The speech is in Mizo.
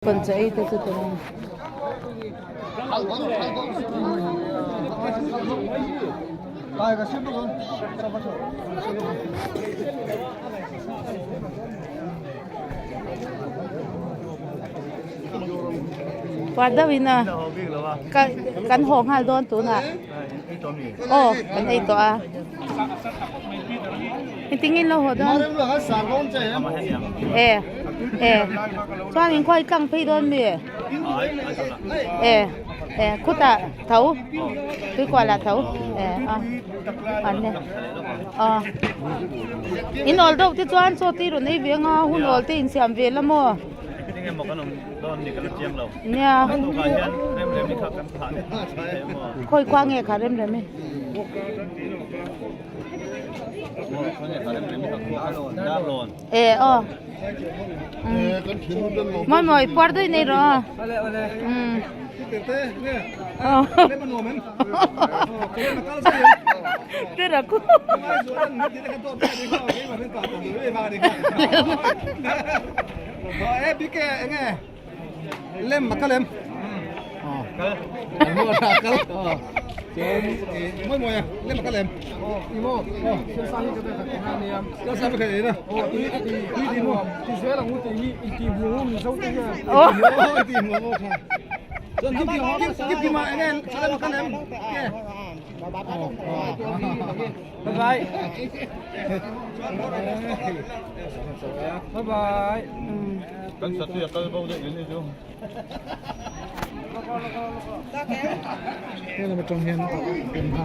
Kawn chaw ei te chu tel a ni. Puar deuh in a ka kan haw nghal dawn tunah aw kan ei tawh a engtin nge in lo haw dawn e e chuan in khuai tlang phei dawn mi e e khutah tho tuikual ah tho e a an e a in awl deuh te chuan chaw te i rawn ei ve anga hun awl te insiam ve la maw. Nia khawi khua nge kha rem rem e. E aw mawi mawi puar daih nei rawh umm Kan satui a kal bo daih nen chu. Helam atang hian kan ha.